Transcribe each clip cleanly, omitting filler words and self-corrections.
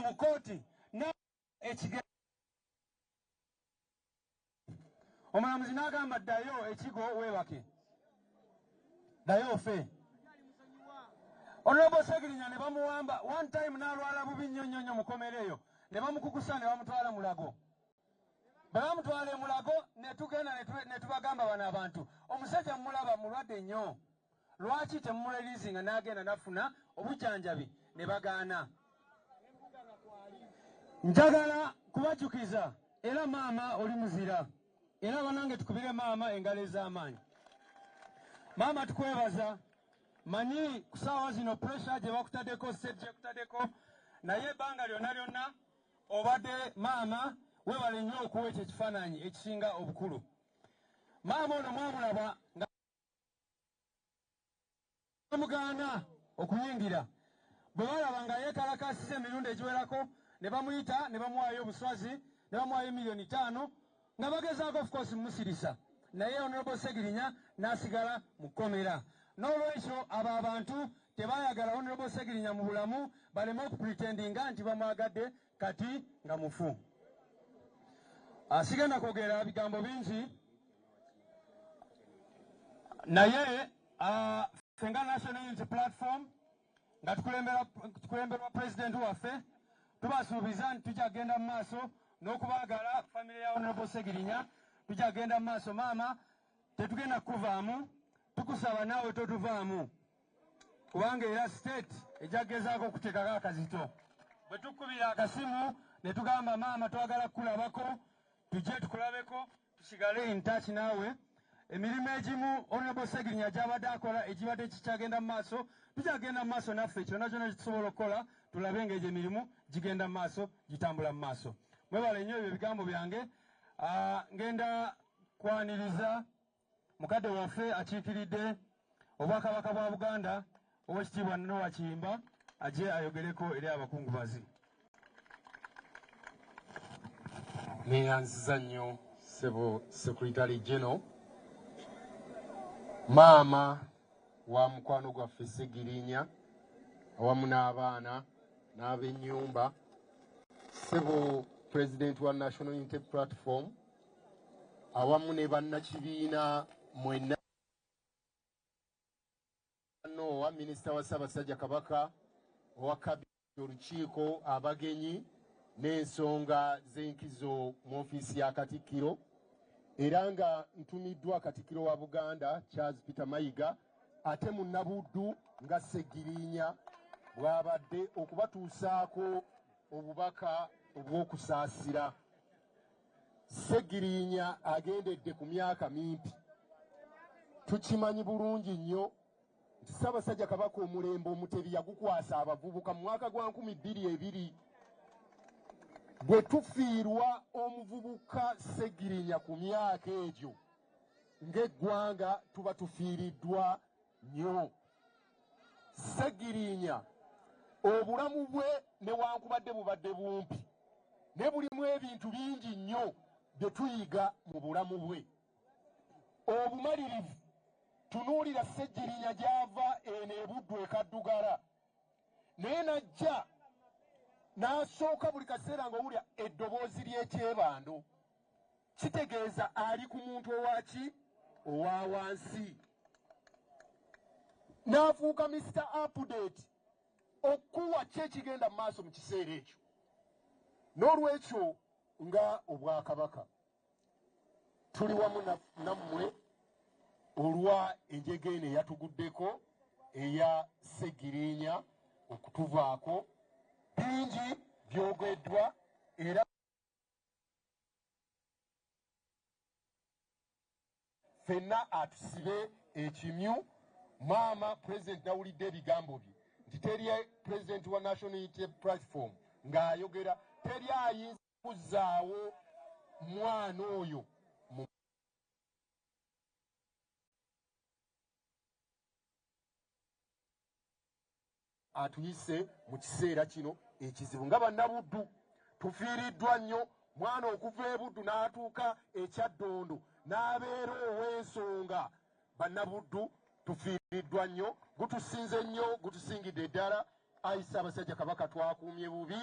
mu kkooti ekige omulamuzi n'agamba ddayo ekigo weebake ddayo ofe. Honorable Segirinya ne bamuwamba one time n'alwala bubi nnyo nnyo nnyo mukomera eyo ne bamukukusa ne bamutwala Mulago. Bwe bamutwala e Mulago ne tugenda ne tubagamba bano abantu omusajja mumulaba mulwadde nnyo, lwaki temumureleasinga n'agenda n'afuna obujjanjabi, ne bagaana. Njagala kubajjukiza era maama oli muzira, era banange tukubire maama engalo ez'amaanyi. Maama tukwebaza, manyi ku ssaawa zino pressure gye bakutaddeko, state gye kutaddeko, naye ebbanga lyonna lyonna obadde maama weebale nnyo okuwa ekyo ekifaananyi ekisinga obukulu. Maama ono mwamulaba nga bamugaana okuyingira, bwe balaba nga yeekalakaasiza emirundi egiwerako ne bamuyita ne bamuwaayo obuswazi ne bamuwaayo 5 miliyoni nga bagezaako of course musirisa, naye Honorable Segirinya n'asigala mu kkomera. N'olwekyo abo abantu tebaayagala Honorable Segirinya mu bulamu, baleme okupretendinga nti bamwagadde kati nga mufu. Sigenda kwogera bigambo bingi, naye ffe nga National Unity Platform nga tukulemberwa pulezidenti waffe, tubasuubiza nti tujja kugenda mu maaso n'okubaagala famire ya Honorable Segirinya. Tujja kugenda mu maaso, maama, tetugenda kukuvaamu, tukusaba naawe totuvaamu, kubanga era state ejja kugezaako okuteekako akazito. Bwe tukubira akasimu ne tugamba maama twagala kukulabako, tujje tukulabeko, tusigale in touch naawe. Emirimu egimu Honorable Segirinya gy'abadde akola egibadde kikyagenda mu maaso, tukyagenda mu maaso naffe kyonna kyonna kyetusobola okukola tulabe ng'egyo emirimu gigenda mu maaso, gitambula mu maaso. Mwebale nnyo, ebyo ebigambo byange. Ngenda kwaniriza mukadde waffe akiikiridde Obwakabaka bwa Buganda, Oweekitiibwa Noah Kiyimba, ajje ayogereko eri abakungubazi. Neyanziza nnyo ssebo Secretary General. Maama wa mukwano gwaffe Segirinya awamu n'abaana n'ab'ennyumba, ssebo President wa National Unity Platform awamu ne bannakibiina mwenna, Nowa minisita wa Ssaabasajja Kabaka owa cabinet, olukiiko, abagenyi n'ensonga z'enkizo mu ofiisi ya Katikkiro, era nga ntumiddwa Katikkiro wa Buganda Charles Peter Mayiga, ate munnabuddu nga Segirinya bw'abadde, okubatuusaako obubaka obw'okusaasira. Segirinya agendedde ku myaka mimpi. Tukimanyi bulungi nnyo nti Ssaabasajja Kabaka omulembe Omutebi yagukwasa abavubuka mu mwaka gwa 2020. Bwe tufiirwa omuvubuka Segirinya ku myaka egyo, ng'eggwanga tuba tufiiriddwa nnyo. Segirinya obulamu bwe newankubadde bubadde bumpi, naye bulimu ebintu bingi nnyo bye tuyiga mu bulamu bwe. Obumalirivu, tunuulira Segirinya gy'ava eno ebuddu ekaddugala, naye najja n'asooka buli kaseera ng'owulira eddoboozi ly'ekyebando, kitegeeza ali ku muntu owaki owa wansi, n'afuuka Mr Update okuwa ki ekigenda mu maaso mu kiseera ekyo. N'olwekyo nga Obwakabaka tuli wamu nammwe olwa enjega eno eyatuguddeko eya Segirinya okutuvaako. Bingi byogeddwa, era ffenna atusibe ekimyu. Maama President, nawulidde ebigambo bye nti teri President wa National Unity Platform ng'ayogera, teri ayinza kuzzaawo mwana oyo mu atuyise mu kiseera kino ekizibu. Nga bannabuddu tufiiriddwa nnyo mwana okuva ebuddu n'atuuka ekyaddondo n'abeera ow'ensonga. Bannabuddu tufiiriddwa nnyo, gutusinze nnyo, gutusingidde ddala. Ayi Ssaabasajja Kabaka, twakuumye bubi.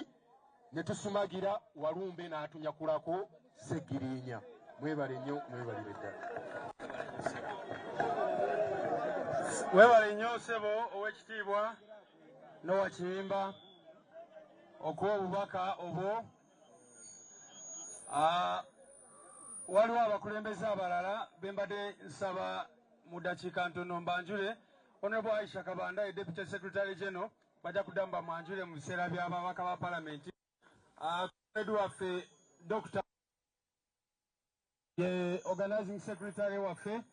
Ne tusumagira Walumbe n'atunyakulako Ssegirinya. Mwebale nnyo, mwebalire ddala. Webale nnyo ssebo ow'ekitiibwa Noah Kiyimba okuwa obubaka obwo. Waliwo abakulembeze abalala be mbadde nsaba mu ddakiika ntono mbanjule. Honorable Aisha Kabanda ye Deputy Secretary General, bajja kuddamu bamwanjule mu biseera by'ababaka ba Palamenti. Comrade waffe Dr. ye Organizing Secretary waffe.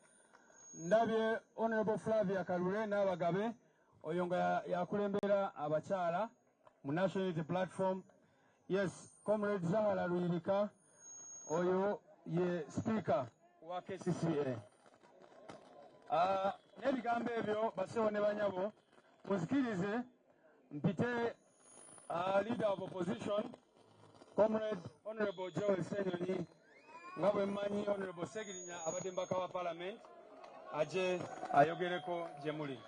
Ndabye Honorable Flavia Kalule n'Abagabe, oyo nga yakulembera abakyala mu National Unity Platform. Yes, Comrade Zahara Luyirika, oyo ye Speaker wa KCCA. N'ebigambo ebyo, bassebo ne banyabo, muzikirize mpite Leader of Opposition, Comrade Honorable Joel Ssenyonyi. Nga bwe mmanyi, Honorable Ssegirinya abadde mbaka wa Parliament, aje ayogereko gye muli.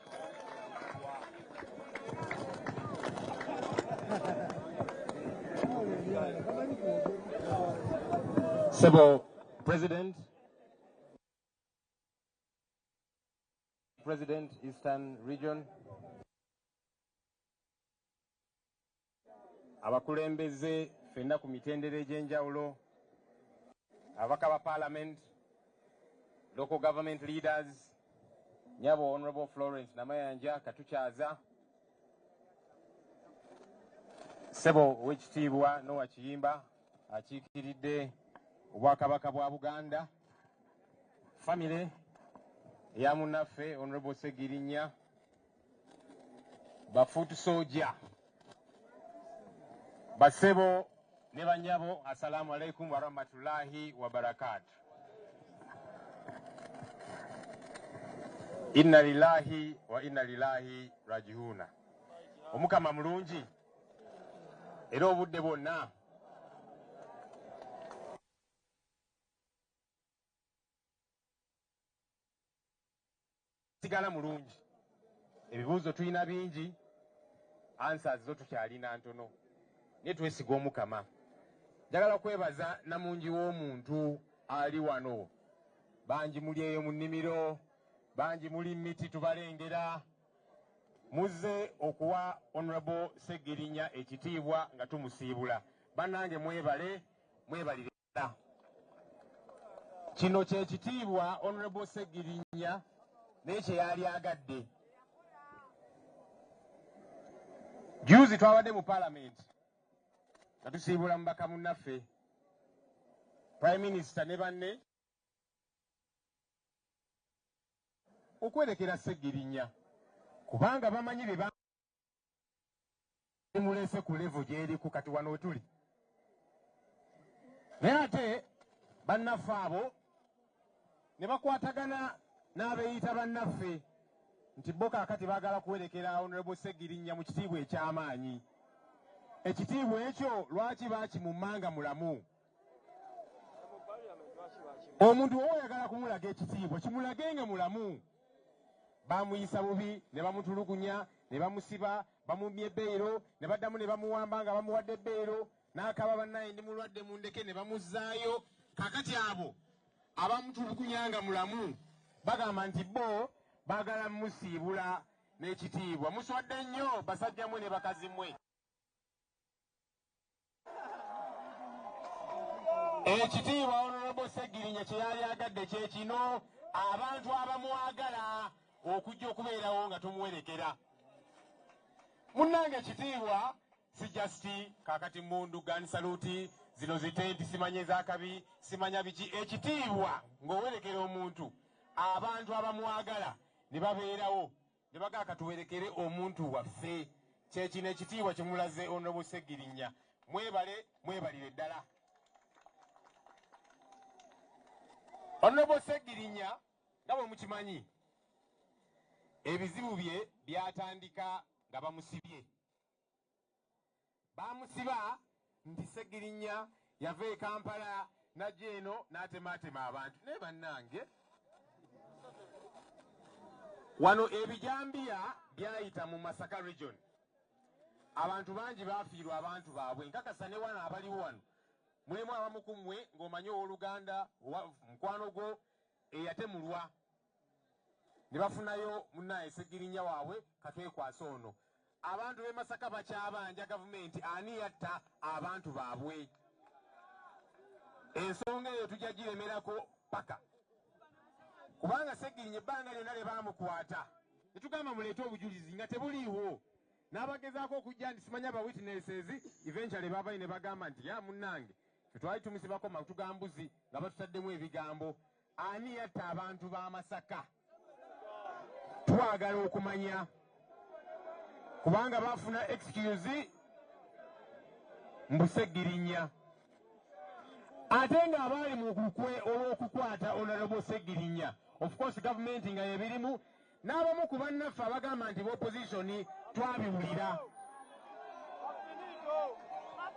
Sebo President, President Eastern Region, abakulembeze ffenna ku mitendera egy'enjawulo, ababaka ba Parliament, local government leaders, nyabo Honorable Florence Namayanja Katukyaza, Ssebo ow'ekitiibwa Noah Kiyimba akiikiridde Obwakabaka bwa Buganda, famire eya munnaffe Honorable Ssegirinya, ba foot soldier, bassebo ne bannyabo, assalamu alaikum warahmatullahi wabarakatuh. Inna lillahi wa inna lillahi rajiuna. Omukama mulungi era obudde bwonna. Sigala mulungi. Ebibuuzo tulina bingi, answers zo tukyalina ntono, naye twesiga Omukama. Njagala kwebaza namungi w'omuntu ali wano. Bangi muli eyo mu nnimiro, bangi muli miti tubalengera. Muzze okuwa Honorable Ssegirinya ekitiibwa nga tumusiibula. Bannange mwebale, mwebalire ddala. Kino kye kitiibwa Honorable Ssegirinya naye kye yali agadde. Juzi twabadde mu Parliament nga tusiibula mubaka munnaffe, Prime Minister ne banne okwerekera Ssegirinya, kubanga bamanyi bye bamulese ku level gy'eriku kati wano we tuli. Naye ate bannaffe abo ne bakwatagana n'abeeyita bannaffe nti bo kaakati baagala kuwerekera Honorable Ssegirinya mu kitiibwa eky'amaanyi. Ekitiibwa ekyo lwaki bakimummanga mulamu? Omuntu oba oyagala kumulaga ekitiibwa kimulage nga mulamu. Bamuyisa bubi ne bamutulugunya ne bamusiba, bamumye ebbeero ne baddamu ne bamuwamba nga bamuwadde ebbeero, n'akaba bannaye ndi mulwadde mundeke ne bamuzzaayo. Kaakati abo abamutulugunya nga mulamu bagamba nti bo baagala mumusiibula n'ekitiibwa. Muswadde nnyo basajja mmwe ne bakazi mmwe. Ekitiibwa Honorable Ssegirinya kye yali agadde kye kino, abantu abamwagala okujja okubeerawo nga tumuwerekera. Munnange ekitiibwa si just kaakati mmundu, gun salute, zino zitenti simanya ez'akabi, simanya biki. Ekitiibwa ng'owerekera omuntu, abantu abamwagala ne babeerawo ne bagamba katuwerekere omuntu waffe. Kye kino ekitiibwa kye mulaze Honorable Ssegirinya. Mwebale, mwebalire ddala. Honorable Ssegirinya nga bwe mukimanyi, ebizibu bye byatandika nga bamusibye. Bamusiba nti Ssegirinya yava e Kampala n'ajja eno n'atemaatema abantu. Naye bannange, wano ebijambiya byayita mu Masaka region. Abantu bangi bafiirwa abantu baabwe. Nkakasa ne wano abaliwo wano mulimu abamu ku mmwe ng'omanyi owooluganda mukwano gwo eyatemulwa ne bafunayo munnaye Ssegirinya waabwe katwekwasa ono. Abantu b'e Masaka bakyabanja gavumenti ani yatta abantu baabwe. Ensonga eyo tujja giremerako paka, kubanga Ssegirinya ebbanga lyonna lye baamukwata ne tugamba muleete obujulizi nga tebuliiwo, n'abagezaako okujja nti simanya ba witnesses, eventually baavayo ne bagamba nti ya munnange ffe twali tumusibako matu ga mbuzi nga batutaddemu ebigambo. Ani yatta abantu ba Masaka? Twagala okumanya, kubanga bafuna excuse mbu Ssegirinya, ate ng'abaali mu lukwe olw'okukwata Honorable Ssegirinya, of course gavumenti nga yebirimu n'abamu ku bannaffe abagamba nti opposition, twabiwulira.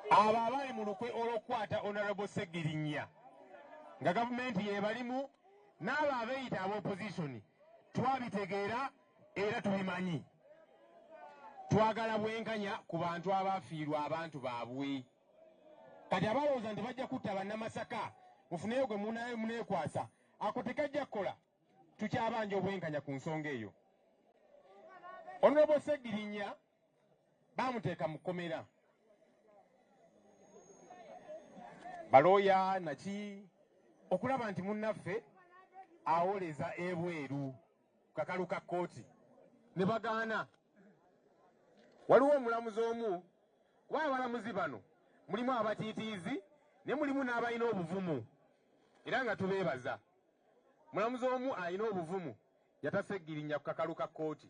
Abo abali mu lukwe olw'okukwata Honorable Ssegirinya nga gavumenti yebalimu n'abo abeeyita ab'opposition, twabitegeera era tubimanyi. Twagala bwenkanya ku bantu abafiirwa abantu baabwe. Kati abalowooza nti bajja kutta bannamasaka mufuneyo gwe muneekwasa, ako tekajja kukola. Tukyabanja obwenkanya ku nsonga eyo. Honorable Ssegirinya bamuteeka mu kkomera, balooya naki okulaba nti munnaffe awoleza ebweru kakalu ka kkooti ne bagaana. Waliwo omulamuzi omu, kuba abalamuzi bano mulimu abatiitiizi ne mulimu n'abalina obuvumu, era nga tubeebaza. Mulamuzi omu alina obuvumu yata Ssegirinya ku kakalu ka kkooti,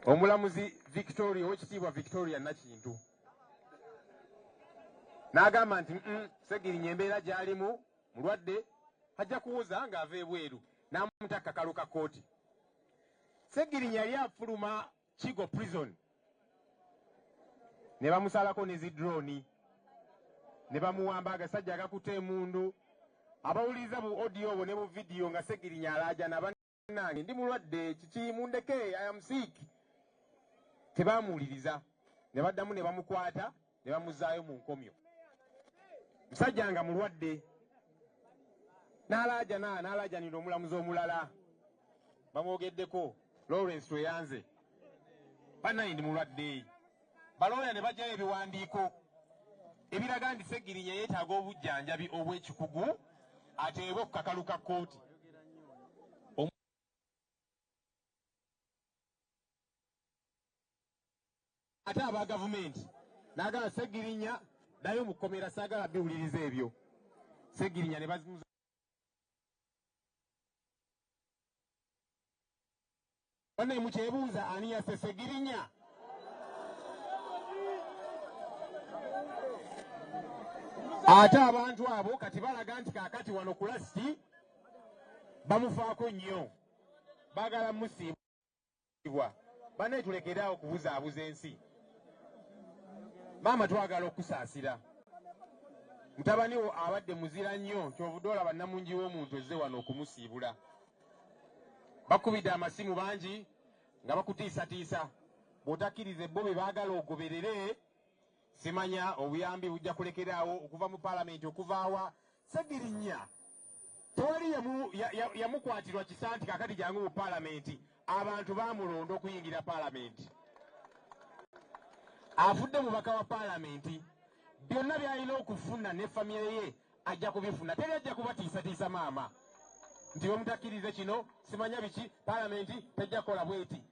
omulamuzi Victoria, owekitiibwa Victoria Nakintu, n'agamba nti Ssegirinya embeera gy'alimu mulwadde, ajja kuwoza ng'ava ebweru, n'amuta kakalu ka kkooti. Ssegirinya yali afuluma Kigo Prison ne bamusalako ne zi drone ne bamuwamba, agasajja agakutte emundu. Abawuliriza bu audio obwo ne bu video nga Ssegirinya alaajana, bannange ndi mulwadde, kiki, mundeke, I am sick. Tebamuwuliriza ne baddamu ne bamukwata ne bamuzaayo mu nkomyo. Musajja nga mulwadde n'alaajana, n'alaajanira omulamuzi omulala bamwogeddeko, Lawrence Tweyanze, bannaye ndi mulwadde. Balooya ne bajjayo ebiwandiiko ebiraga nti Ssegirinya yeetaaga obujjanjabi obw'ekikugu ateebwe ku kakalu ka kkooti. Ate aba gavumenti n'agamba Ssegirinya ddayo mu kkomera, saagala biwuliriza ebyo. Ssegirinya ne bazimuza bannaye. Mukyebuuza ani yasse Ssegirinya? Ate abantu abo kati balaga nti kaakati wano ku last bamufaako nnyo, baagala musiibwa. Bannaye tulekeraawo okubuzaabuza ensi. Maama, twagala okusaasira mutabani wo, abadde muzira nnyo, kyovudde olaba namungi w'omuntu ezze wano okumusiibula. Bakubidde amasimu bangi nga bakutiisatiisa, bw'otakkiriza ebbo bye baagala ogoberere, simanya obuyambi bujja kulekeraawo okuva mu paalamenti okuvaawa. Ssegirinya tewali yamukwatirwa kisa nti kakati jangu mu paalamenti. Abantu bamulonda okuyingira paalamenti, afudde mubaka wa paalamenti, byonna by'alina okufuna ne famire ye ajja kubifuna. Teri ajja kubatiisatiisa maama nti bwemutakkirize kino simanya biki, paalamenti tejja kukola bweti.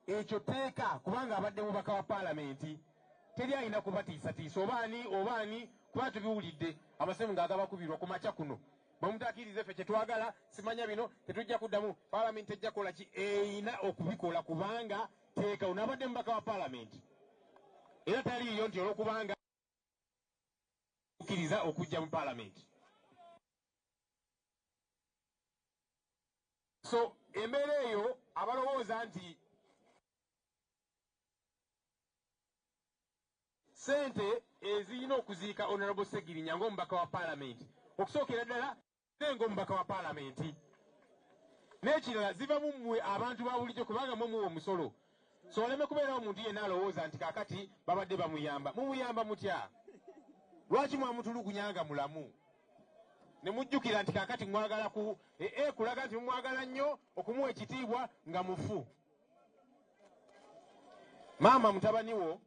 Ekyo teeka, kubanga abadde mubaka wa paalamenti, teri alina kubatiisatiisa oba ani oba ani, kuba tubiwulidde amasimu ng'agabakubirwa ku makya kuno, bwe mutakkirize ffe kyetwagala simanya bino tetujja kuddamu, paalamenti tejja kukola ki. Eyina okubikola kubanga teeka, onaabadde mubaka wa paalamenti, era taliiyo nti olwokubanga okkiriza okujja mu paalamenti. So embeera eyo, abalowooza nti sente ezirina okuziika Honorable Segirinya ng'omubaka wa paalamenti, okusookera ddala ng'omubaka wa paalamenti, n'ekirala ziva mu mmwe abantu ba bulijjo, kubanga mwe muwa omusolo. So oleme kubeerawo omuntu yenna alowooza nti kaakati babadde bamuyamba. Mumuyamba mutya? Lwaki mwamutulugunya nga mulamu? Ne mujjukira nti kaakati mwagala ku kulaga nti mumwagala nnyo okumuwa ekitiibwa nga mufu. Maama mutabani wo